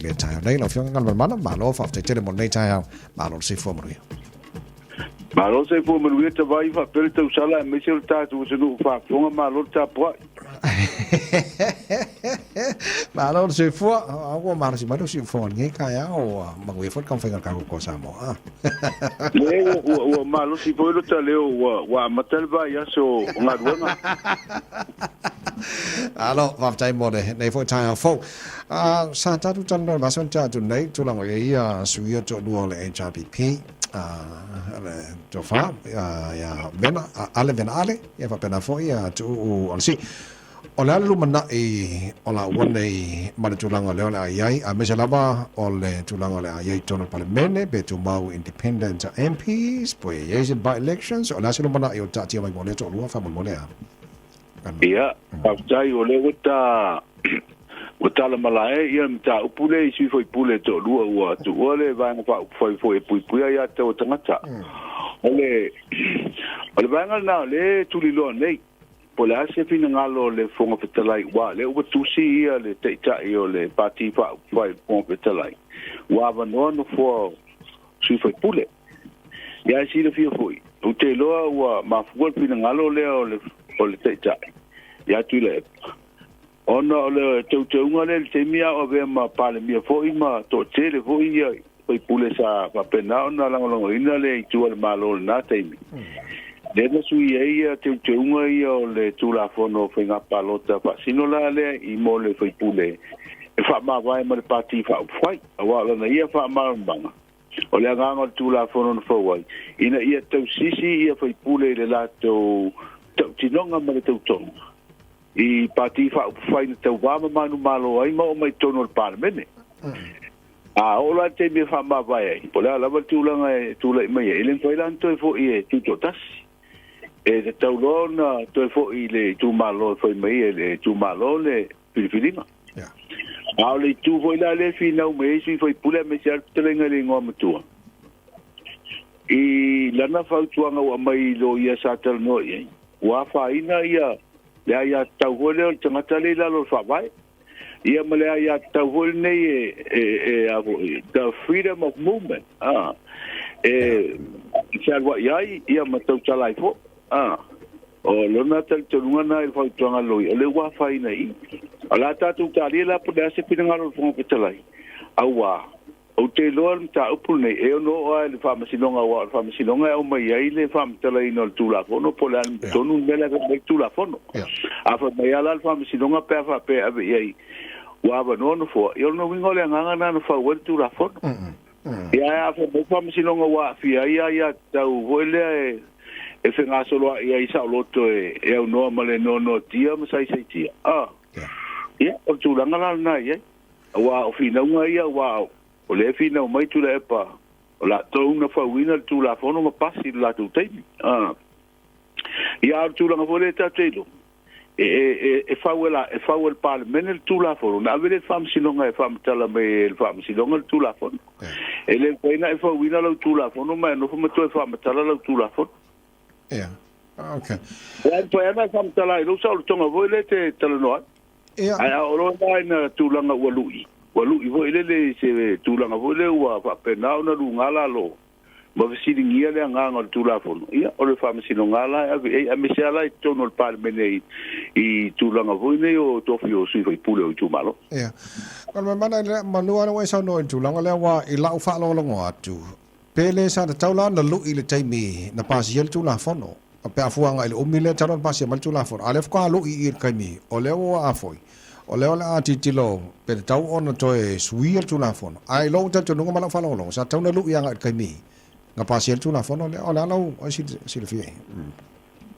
Le taeao nei, lau Afioga Galumalemana, malo faafetai tele mo lenei taeao, malo le soifua manuia. Malo le soifua manuia Tavai faapea le tausala aemaise o le tatou atunuu faafofoga malo le tapuai. Malo le soifua, ua malosi mai lou siufofoga i lenei taeao, ua manuia foi le taumafaiga o le tatou Toa Samoa. Le ua malosi foi lo ta leo ua amata le vaiaso o galuega. Malo, faafetai mo lenei foi taeao fou. Sa tatou talanoa i le vaiaso na tea atu nei, tulaga i ia sui usufono toalua o le HRPP, le tofa ia Vena, Ale Vena Ale, ia faapena foi ia Tuuu Alesi. O le a le lumanai o laua nei ma le tulaga lea o le a i ai, aemaise lava o le tulaga o le a i ai i totonu o le Palemene, pe tumau Independent MPs, pe i ai se by-elections, o le a se lumanai o taatia mai mo lea toalua faamolemole a? Ia, faafetai o lea ua ta ua tala malae ia le mataupu lea i sui faipule e toalua ua tuua le Vaega Faaupufai foi e puipuia ia te o tagata. O le vaega lena o lea e tuliloa nei, po o le a se finagalo o le Fofoga Fetalai, aua o lea ua tusi ia le Taitai o le Pati Faaupufai i le Fofoga Fetalai, ua avanoa nofoa o sui faipule. Ia e silafia foi, ou te iloa ua mafua le finagalo lea o le Taitai ia Tuilaepa, ona o le teuteuga lea i le taimi a o avea ma Palemia foi ma toatele foi ia faipule sa faapena ona lagolagoina le itu a le Malo i lena taimi. Lea na sui ai ia teuteuga ia o le Tulafono o Faiga Palota faasino la lea i mo le faipule e faamavae ma le Pati Faaupufai, aua o lana ia faamalamalamaga, o le agaga o le Tulafono na fau ai, ina ia tausisi ia faipule i le latou tautinoga ma le tautoga i Pati Faaupufai na tauva ma manumalo ai ma oo mai totonu o le Palemene. A oo la i le taimi e faamavae ai, po o le a lava le tulaga e tulai mai ai, e le mafai la ona toe foi e tutoatasi. E tatau loa ona toe foi i le itumalo e fai mai ai e le itumalo le filifiliga. A o le itu foi la lea e finau mai ai sui faipule aemaise lava le fetalaiga i le igoa matua, i lana fautuaga ua aumai i loia sa talanoa i ai, ua afaina ia le aiatatau foi lea o le tagata lea i lalo o le faavae. Ia ma le aiatatau foi lenei e a foi, the freedom of movement, e fealuai ai ia ma tautala ai foi. O lona talitonuga lena i le fautuaga a le loia, o lea ua afaina i i. O le a tatou talia la po o le a se finagalo o le Fofoga Fetalai, aua ou te iloa le mataupu lenei e ono oo lava i le Faamasinoga, aua o le Faamasinoga e aumai ai le faamatalaina o le Tulafono po o le a tonu le mea la e fai mai le Tulafono. A fai mai lava la le Faamasinoga pe a faapea e ave i ai ua avanoa nofoa, ia o lona uiga o le agaga lena na fau ai le Tulafono. Ia ae a fai mai le Faamasinoga ua aafia ai aiatatau foi lea e fegasoloai ai saoloto e aunoa ma le noanoatia ma saisaitia, ia o le tulaga la lena e i ai. Aua o finauga ia, aua o lea e finau mai Tuilaepa, o latou na fauina le Tulafono ma pasi i le latou taimi. Ia, a o le tulaga foi lea e tatou te iloa, e fau e la, e fau e le Palemene le Tulafono, ona ave lea i le Faamasinoga e faamatala mai e le Faamasinoga le Tulafono. E le mafai ona e fauina lau Tulafono ma e nofo ma toe faamatala lau Tulafono. Ia, okay. Ia, e mafai lava ona e faamatala i lou saolotoga foi lea e te talanoa ai. Ia. Ae a oo loa la ina tulaga ua lui, ua lui foi lele i se tulaga foi lea ua faapena ona luga lalo ma fesiligia le agaga o le Tulafono, ia, o le Faamasinoga la e ave i ai, aemaise lava la i totonu o le Palemene i tulaga foi nei o tofi o sui faipule o itumalo. Ia. O le mea lea, manu lava ua e saunoa i le tulaga lea, aua i lau faalogologo atu, Pe le sa tatau la ona lui i le taimi na pasia ai le Tulafono, pe a fua agai i le umi lea talu ona pasia mai le Tulafono, a o lea faatoa lui i i le taimi o lea ua a foi, o lea o le a tilotilo pe tatau ona toe suia le Tulafono. Ae i lou talitonuga ma lau faalogologo, sa tatau ona lui agai i le taimi na pasia ai le Tulafono lea. O le a lau silafia i ai?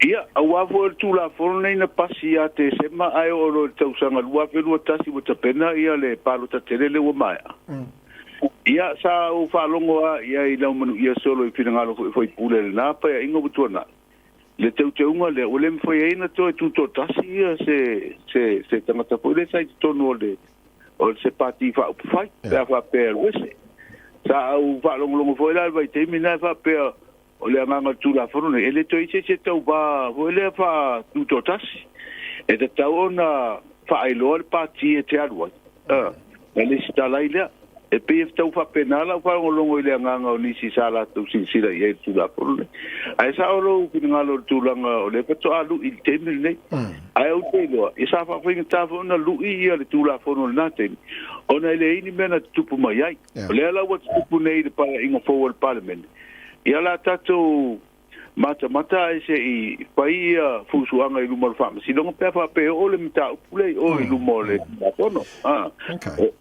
Ia, aua foi o le Tulafono lenei na pasi ia Tesema ae oo loa i le tausaga 2021 ua tapena ia le palota tele lea ua maea. Ia, sa ou faalogo lava i ai i lau manuia solo i finagalo foi o faipule i lena paeaiga ua tuanai, le teuteuga lea ua le mafai ai ona toe tutoatasi ia se, se, se tagata foi lea sa i totonu o le, o se pati faaupufai, pe a faapea e alu ese. Sa ou faalogologo foi la i le vaitaimi lena e faapea, o le agaga o le Tulafono lenei, e le toe i se isi e tauva foi lea faa-tutoatasi. E tatau ona faailoa le pati e te alu ai. Na lesitala ai lea. E pei e tau faapena lau faalogologo i le agaga o nisi sa latou silasila i ai i le Tulafono lenei. Ae sao lou finagalo i le tulaga o lea faatoa lui i le taimi lenei. Ae ou te iloa, ia sa faafaigata foi ona lui ia le Tulafono i lena taimi, ona e leai ni mea na tutupu mai ai. O lea la ua tutupu nei i le Paeaiga fou a le Palemene, ia o le a tatou matamata ae se i fai ia fusuaga i luma o le Faamasinoga pe a faapea e oo le mataupu lea i o i luma o le Tulafono. Ah. Okay.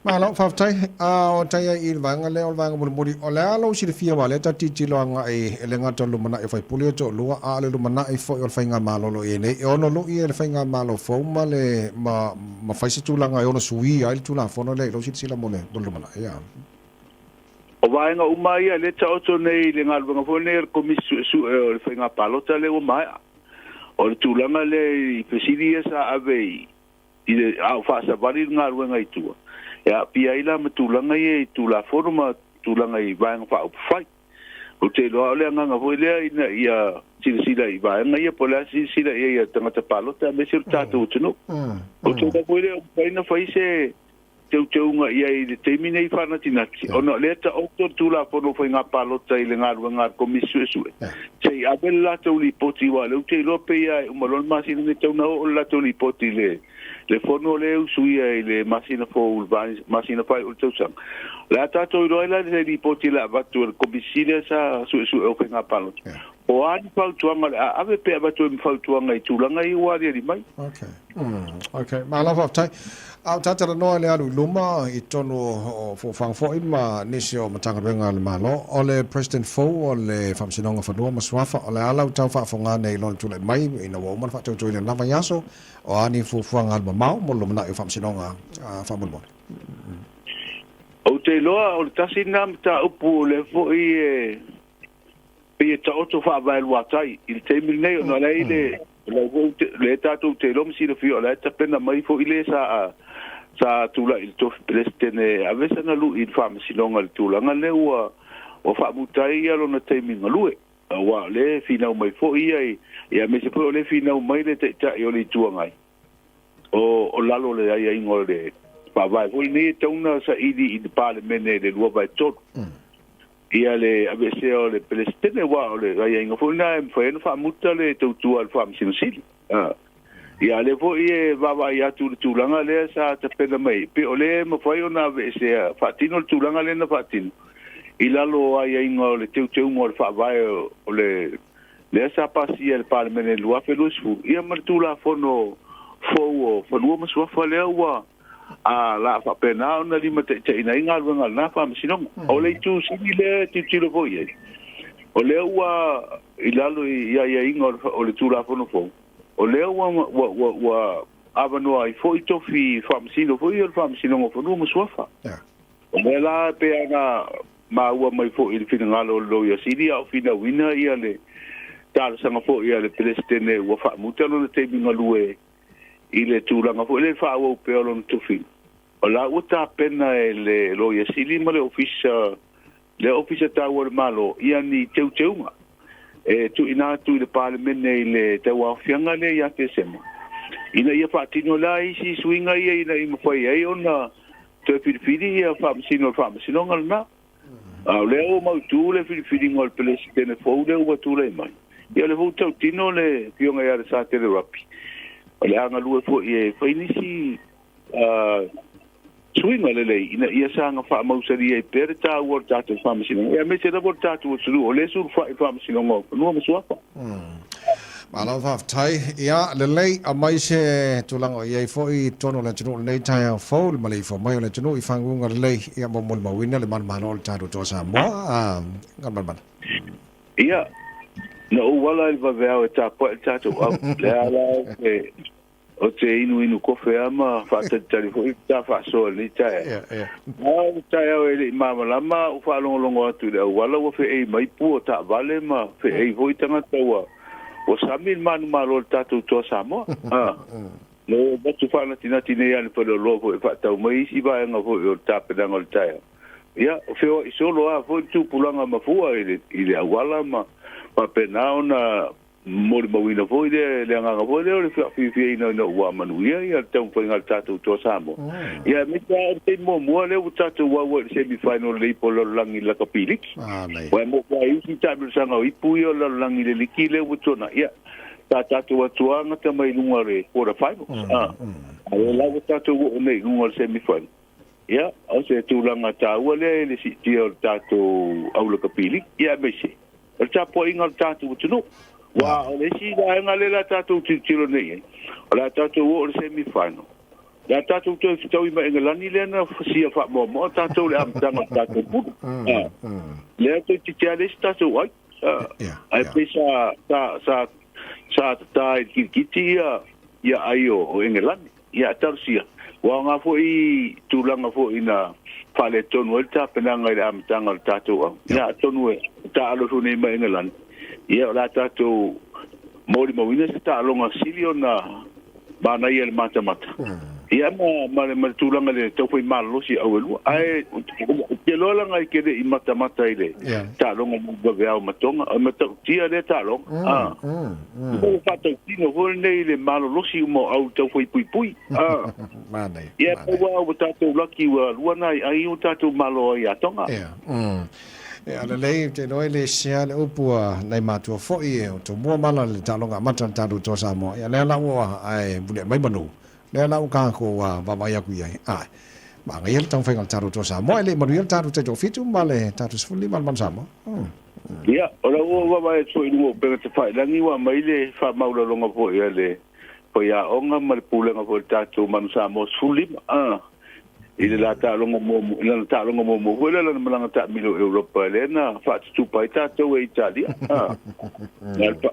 Malo, faafetai. A o tai ai i le vaega lea o le vaega mulimuli, o le a lou silafia aua o lea ta tilotilo agai e le gata o le lumanai o faipule e toalua, a o le lumanai foi o le faigamalo o lo o i ai nei. E ono lui e le faigamalo fou ma le ma, ma fai se tulaga e ono suia ai le Tulafono lea i lou silasila mo le, mo le lumanai. A. O vaega uma ia lea e taoto nei i le galuega foi lenei a le Komisi Suesue o le Faiga Palota lea ua maea. O le tulaga lea i fesili ia sa ave i i le a o faasavali le galuega i tua, e aafia ai la ma tulaga ia i Tulafono ma tulaga i Vaega Faaupufai. Ou te iloa o le agaga foi lea ina ia silasila i vaega ia po o le a silasila i ai a tagata palota aemaise o le tatou atunuu. Ou te iloa foi lea ua mafai ona fai se teuteuga i ai i le taimi nei faanatinati, ona o lea e taoto le Tulafono o Faiga Palota i le galuega a le Komisi Suesue, se i ave le latou lipoti, aua o lea ou te iloa pei lava e uma loa le masina nei, tau na oo le latou lipoti i le le fono lea e usuia i le masina fou, le masina faaiu o le tausaga. O le a tatou iloa ai la le lipoti o le a avatu e le Komisi lea sa suesue o Faiga Palota. O a ni fautuaga o le a ave pe avatu ai ma fautuaga i tulaga ia ua aliali mai. Okay. Okay. Malo faafetai. A o tatalanoa i le alu i luma i totonu o fuafuaga foi ma nisi o Matagaluega a le Malo, o le President fou o le Faamasinoga Fanua ma Suafa, o le a lau tau faafofoga nei i lona tulai mai ina ua uma le faatautoina i lena vaiaso, o a ni fuafuaga alumamao mo le lumanai o Faamasinoga faamolemole? Ou te iloa o le tasi lena mataupu o lea foi e pei e taoto faavaeluatai i le taimi lenei ona o la e i le lea tatou te iloa ma silafia o la e tapena mai foi le sa sa tulai i le tofi Peresetene e ave sana lui i le Faamasinoga i le tulaga lea ua ua faamuta ai ia lona taimi galue aua o lea e finau mai foi ia ia aemaise foi o lea e finau mai le Taitai o le Itu Agai o o lalo o le aiaiga o le Faavae foi lenei e tatau ona saili i le Palemene i le 2/3. Ia le aveesea o le Peresetene, aua o le aiaiga foi lena e mafai ai ona faamuta le tautua a le Faamasino Sili. Ia a lea foi e vaavaai atu i le tulaga lea sa tapena mai, pe o lea e mafai ona aveesea, faatino le tulaga lea na faatino i lalo o aiaiga o le teuteuga o le Faavae o le lea sa pasia e le Palemene i le 2020, ia ma le Tulafono fou o Fanua ma Suafa lea ua a la faapena ona limataitaiina ai galuega a lena Faamasinoga. O le itu sili lea e tilotilo foi i ai, o lea ua i lalo i aiaiga o le Tulafono fou, o lea ua, ua, ua, ua avanoa ai foi tofi faamasino foi ia o le Faamasinoga o Fanua ma Suafa. O lea la pe ana maua mai foi i le finagalo o le Loia Sili a o finauina ia le talosaga foi a le Peresetene ua faamuta lona taimi galue i le tulaga foi lea i le faaauau pea o lona tofiga, o la ua tapena e le Loia Sili ma le Ofisa, le Ofisa Taua o le Malo, ia ni teuteuga e tuuina atu i le Palemene i le tauaofiaga lea ia Tesema, ina ia faatino la isi suiga ia ina ia mafai ai ona toe filifili ia Faamasino o le Faamasinoga lena. A o lea ua mautu le filifiliga o le Peresetene fou lea ua tulai mai, ia o lea foi ua tautino le Afioga ia Alesatele Rapi, o le a galue foi e fai nisi suiga lelei ina ia saga faamausali ai pea le taua o le tatou Faamasinoga, aemaise lava o le tatou atunuu o lea e sulufai i le Faamasinoga o Fanua ma Suafa. Malo faafetai. Ia, lelei, aumai se tulaga o i ai foi i totonu o le atunuu i lenei taeao fou, le maleifua mai o le atunuu i faguga lelei, ia mo molimauina le manumalo o le tatou Toa Samoa. Galumalemana. Ia, na ou ala i le vaveao e tapuai le tatou au. Lea la e Ou te inuinu kofe lava ma faatalitali foi pe a faasoa i lenei taeao. A o le taeao e le i malamalama ou faalogologo atu i le auala ua feei mai pua o taavale ma feei foi tagata ua ua sami le manumalo o le tatou Toa Samoa. A na ou avatu faanatinati nei lava i le faleoloa foi e faatau mai isi vaega foi o le tapenaga o le taeao. Ia, o feoai solo lava foi le tupulaga mafua i le auala ma faapena ona. Molimauina foi le agaga foi lea o le faafiafiaina ina ua manuia ia le taumafaiga a le tatou Toa Samoa. Ia aemaise lava o le taimi muamua lea ua tatou au ai i le semi final o le Ipu o le Lalolagi i le lakapi liki. Aua e moni lava i isi taamilosaga o ipu ia o le lalolagi i le liki lea ua tuanai, ia sa tatou atu lava gata mai i luga o le quarter finals. A o lea la ua tatou oo nei i luga o le semi final. Ia, o se tulaga taua lea i le siitia o le tatou au lakapi liki, ia aemaise o le tapuaiga o le tatou atunuu. Aua o le isi vaega lea o le a tatou tilotilo nei i ai, o le a tatou oo i le semi final, o le a tatou toe fetaui ma Engelani lea na fasia faamoamoa tatou i le amataga o le tatou pulu. Lea toeitiiti lava le isi tatou ai. Ae pei sa tata i le kilikiti ia ai o Engelani. Ia a talosia, ua aoga foi tulaga foi na faaletonu ai le tapenaga i le amataga o le tatou au. Ia atonu e taalo ifo nei ma Engelani, ia o le a tatou molimauina se taaloga sili ona manaia i le matamata. Ia ma le tulaga i le taufai malolosi au e lua. Ae ou te iloa leaga e te le i matamata i le taaloga vaveao ma Tonga. O le matautia lea taaloga. Ua faatautino foi lenei i le malolosi uma o au taufai puipui. Manaia. Ia, pau lava ua tatou laki ua lua nai ai ua tatou malo ai ia Tonga. Ia. Ia, lelei, ou te iloa e le sea le upu a nai matua foi o Tumua ma le taaloga amata o le tatou Toa Samoa. Ia, lea la ua ae muliai mai manu. Lea la ua tatou vaavaai atu i ai. Ae, manaia le taumafaiga o le tatou Toa Samoa. E le i manuia le tatou taitoafitu ma le tatou 15 o le Manu Samoa. Ia, o lau ua vaavaai atu foi i luga o upega tafailagi ua aumai le faamaualaloga foi a le faiaoga ma le pulega foi o le tatou Manu Samoa 15, a, i le la taaloga muamua, i lana taaloga muamua foi lea, lana malaga taamilo i Europa lea na faatutupa ai tatou e Italia, a,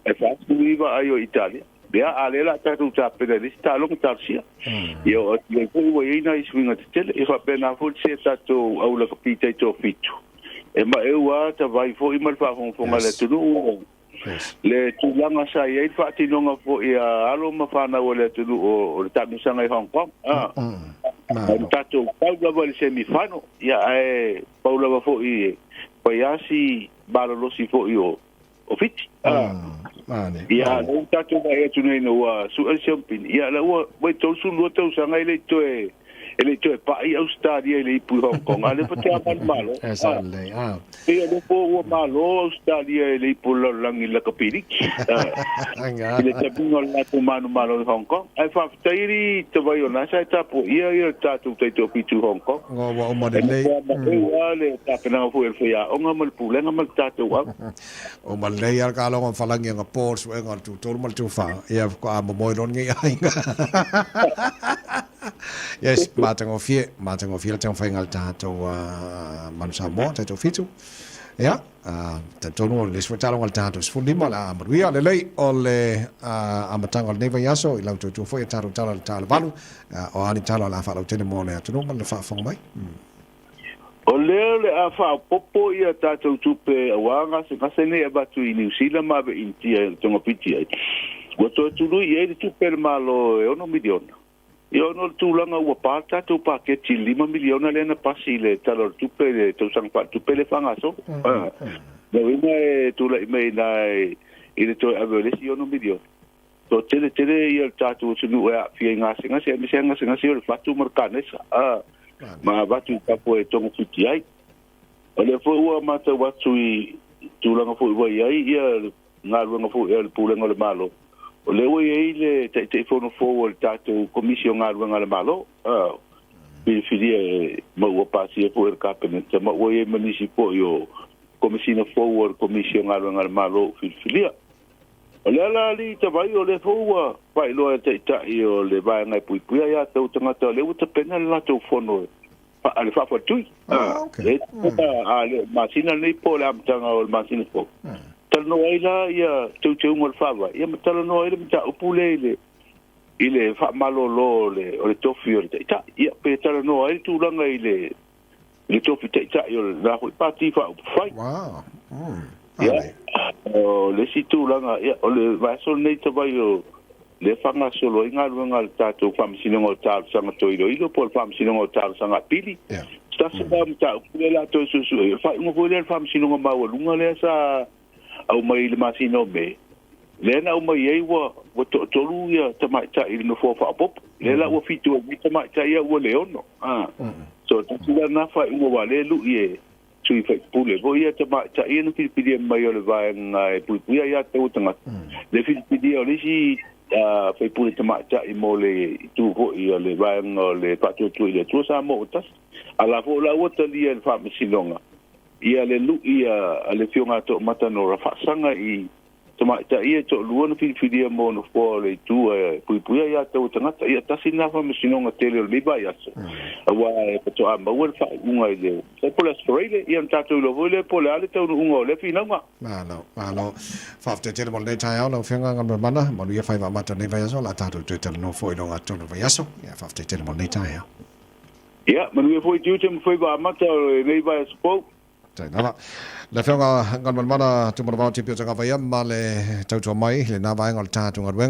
e 49 ai o Italia. Ia, a lea la tatou tapena i le isi taaloga talosia. Ia, o atu ai foi ua i ai nai suiga tetele. Ia faapena foi le se tatou au lakapi taitoafitu. E maeu lava ta vai foi ma le faafogafoga a le atunuu le tulaga sa i ai le faatinoga foi a alo ma fanau a le atunuu o le taamilosaga i Hong Kong. Na tatou pau lava i le semi final, ia ae pau lava foi e fai lava si malolosi foi o Fiti. Ia, lea ua tatou vaai atu nei ina ua sue le siampini, ia lea ua 32 tausaga e le i toe e le i toe pai Ausetalia i le ipu i Hong Kong, a o lea faatoa manumalo. E sao lelei, a. Pei o lea foi ua malo Ausetalia i le ipu o le lalolagi i le lakapiliki, i le tapuga o le latou manumalo i Hong Kong. Ae faafetai alii tavai o lena sa e tapuaia le tatou taitoafitu i Hong Kong. Ua uma lelei. E matua maeu lava le tapenaga foi a le faiaoga ma le pulega ma le tatou au. Uma lelei lava le taaloga o Falagi anapo o le suega o le tu 3 ma le tu 4. Ia faatoa momoe loa lenei aiga. Yes, matagofie, matagofie le taumafaiga a le tatou Manu Samoa, taitoafitu. Ia, talitonu o le isi foi taaloga a le tatou 15 o le a manuia lelei o le amataga o lenei vaiaso i lau tautua foi a tatou tala i le ta o le 8. O a ni tala o le a faalautele mo le atunuu ma le faafofoga mai? O lea o le a faaopoopo ia tatou tupe aua gasegase nei e avatu i Niu Sila ma ave i Initia e togafiti ai. Ua toe tului i ai le tupe a le Malo e $6 miliona. Ia ona o le tulaga ua pa le tatou paketi i le $5 miliona lea na pasi i le Tala o le Tupe i le tausaga faaletupe lea e faagasolo. Lona uiga e tulai mai i ina i le toe ave o le isi $6 miliona. Toatele tele ia le tatou atunuu e aafia i gasegase, aemaise lava gasegase o le fatu ma le kanesa, ma avatu i fafo e togafiti ai. O lea foi ua matau atu i tulaga foi ua i ai ia le galuega foi a le Pulega o le Malo, o lea ua i ai le Taitaifono fou o le tatou Komisi o Galuega a le Malo, filifilia e, ma ua pasia foi e le Kapeneta, ma ua i ai ma nisi foi o Komesina fou o le Komisi o Galuega a le Malo ua filifilia. O le ala alii tavai o lea foi ua faailoa e le Taitai o le Vaega e Puipuia Ia Tou Tagata o lea ua tapena le latou fono a le faafaletui. Ah, okay. A le masina lenei po o le amataga o le masina fou. Talanoa ai la ia teuteuga o le Faavae, ia ma talanoa ai le mataupu lea i le i le faamalolo o le o le tofi o le Taitai. Ia pe talanoa ai le tulaga i le le tofi taitai o le la foi pati faaupufai. Wow. Ia, o le isi tulaga, ia, o le vaiaso lenei tavai o lea faagasolo ai galuega a le tatou Faamasinoga o Talosaga Toiloilo po o le Faamasinoga o Talosaga Apili. Se tasi la o mataupu lea o le a toe suesue, o le faaiuga foi lea a le Faamasinoga Maualuga lea sa aumai i le masina o Me. Lea na aumai ai ua ua toatolu ia tamaitai i le nofoa faaopoopo. Lea la ua fitu ai nei tamaitai a ua le ono. A. So tasi la lena faaiuga aua lea e lui e sui faipule foi ia tamaitai ia na filifilia mai o le vaega e puipuia aiā tatau a tagata. Le filifilia o le isi faipule tamaitai mo le itu foi o le vaega o le Faatuatua i le Atua Samoa ua tasi. A la foi la ua talia e le Faamasinoga ia le lui a le Afioga a Toomata Nora faasaga i tamaitai ia e toalua na filifilia mo nofoa o le itu e puipuia aiā tatau a tagata. Ia tasi lena faamasinoga tele o lenei vaiaso, aua e faatoa maua le faaiuga i le tai po o le Aso Faraile, ia ona tatou iloa foi lea po o le a le taunuuga o lea finauga. Malo, malo. Faafetai tele mo lenei taeao lau Afioga Galumalemana, manuia faiva amata o lenei vaiaso, o le a tatou toe talanoa foi i le ogatotonu o le vaiaso. Ia faafetai tele mo lenei taeao. Ia, manuia foi tiute ma faiva amata o lenei vaiaso fou. Tai lava. Le Afioga Galumalemana Tumanavao Tipi o Tagavaia ma le tautua mai i lena vaega o le tatou galuega.